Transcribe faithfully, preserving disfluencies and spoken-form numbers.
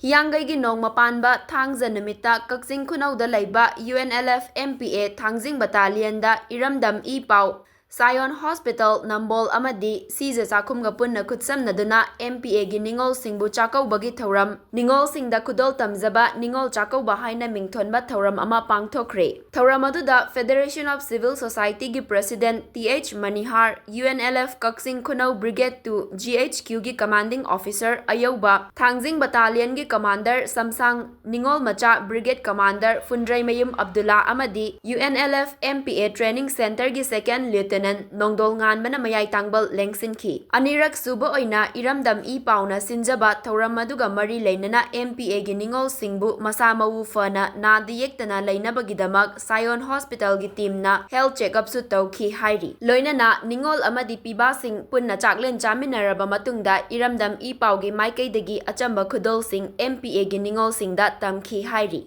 ꯍꯤꯌꯥꯡꯒꯩꯒꯤ ꯅꯣꯡꯃ ꯄꯥꯟꯕ ꯊꯥꯡꯖ ꯅꯨꯃꯤꯠꯇ ꯀꯛꯆꯤꯡ ꯈꯨꯅꯧꯗ ꯂꯩꯕ UNLF MPA ꯊꯥꯡꯖꯤꯡ battalionꯗ ꯏꯔꯝꯗꯝ ꯏ ꯄꯥꯎ, Sion Hospital ꯅꯝꯕꯣꯜ ꯑꯃꯗꯤ ꯁꯤꯖ ꯆꯥꯛꯈꯨꯝꯒ ꯄꯨꯟꯅ ꯈꯨꯠꯁꯝꯅꯗꯨꯅ MPAꯒꯤ ꯅꯤꯉꯣꯜꯁꯤꯡꯕꯨ ꯆꯥꯛꯀꯧꯕꯒꯤ ꯊꯧꯔꯝ, ꯅꯤꯉꯣꯜꯁꯤꯡꯗ ꯈꯨꯗꯣꯜ ꯇꯝꯖꯕ ꯅꯤꯉꯣꯜ ꯆꯥꯛꯀꯧꯕ ꯍꯥꯏꯅ ꯃꯤꯡꯊꯣꯟꯕ ꯊꯧꯔꯝ ꯑꯃ ꯄꯥꯡꯊꯣꯛꯈ꯭ꯔꯦ꯫ ꯊꯧꯔꯝ ꯑꯗꯨꯗ Federation of Civil Societyꯒꯤ President Th Manihar, UNLF Kakching ꯈꯨꯅꯧ Brigade two GHQꯒꯤ Commanding Officer ꯑꯌꯧꯕ, Thangjing battalionꯒꯤ Commander ꯁꯝꯁꯥꯡ ꯅꯤꯉꯣꯜ ꯃꯆꯥ Brigade Commander ꯐꯨꯟꯗ꯭ꯔꯩꯃꯌꯨꯝ ꯑꯕꯗꯨꯜꯂꯥ ꯑꯃꯗꯤ UNLF MPA Training Centreꯒꯤ Second Lieutenant ꯅꯣꯡꯗꯣꯜ ꯉꯥꯟꯕꯅ ꯃꯌꯥꯏ ꯇꯥꯡꯕꯜ ꯂꯦꯡꯁꯤꯟꯈꯤ꯫ ꯑꯅꯤꯔꯛ ꯁꯨꯕ ꯑꯣꯏꯅ ꯏꯔꯝꯗꯝ ꯏ ꯄꯥꯎꯅ ꯁꯤꯟꯖꯕ ꯊꯧꯔꯝ ꯑꯗꯨꯒ ꯃꯔꯤ ꯂꯩꯅꯅ MPAꯒꯤ ꯅꯤꯉꯣꯜꯁꯤꯡꯕꯨ ꯃꯁꯥ ꯃꯎ ꯐꯅ ꯅꯥꯗ ꯌꯦꯛꯇꯅ ꯂꯩꯅꯕꯒꯤꯗꯃꯛ Sion Hospitalꯒꯤ teamꯅ health check-upꯁꯨ ꯇꯧꯈꯤ ꯍꯥꯏꯔꯤ꯫ ꯂꯣꯏꯅꯅ ꯅꯤꯉꯣꯜ ꯑꯃꯗꯤ ꯄꯤꯕꯥꯁꯤꯡ ꯄꯨꯟꯅ ꯆꯥꯛꯂꯦꯟ ꯆꯥꯃꯤꯟꯅꯔꯕ ꯃꯇꯨꯡꯗ ꯏꯔꯝꯗꯝ ꯏ ꯄꯥꯎꯒꯤ ꯃꯥꯏꯀꯩꯗꯒꯤ ꯑꯆꯝꯕ ꯈꯨꯗꯣꯜꯁꯤꯡ MPAꯒꯤ ꯅꯤꯉꯣꯜꯁꯤꯡꯗ ꯇꯝꯈꯤ ꯍꯥꯏꯔꯤ꯫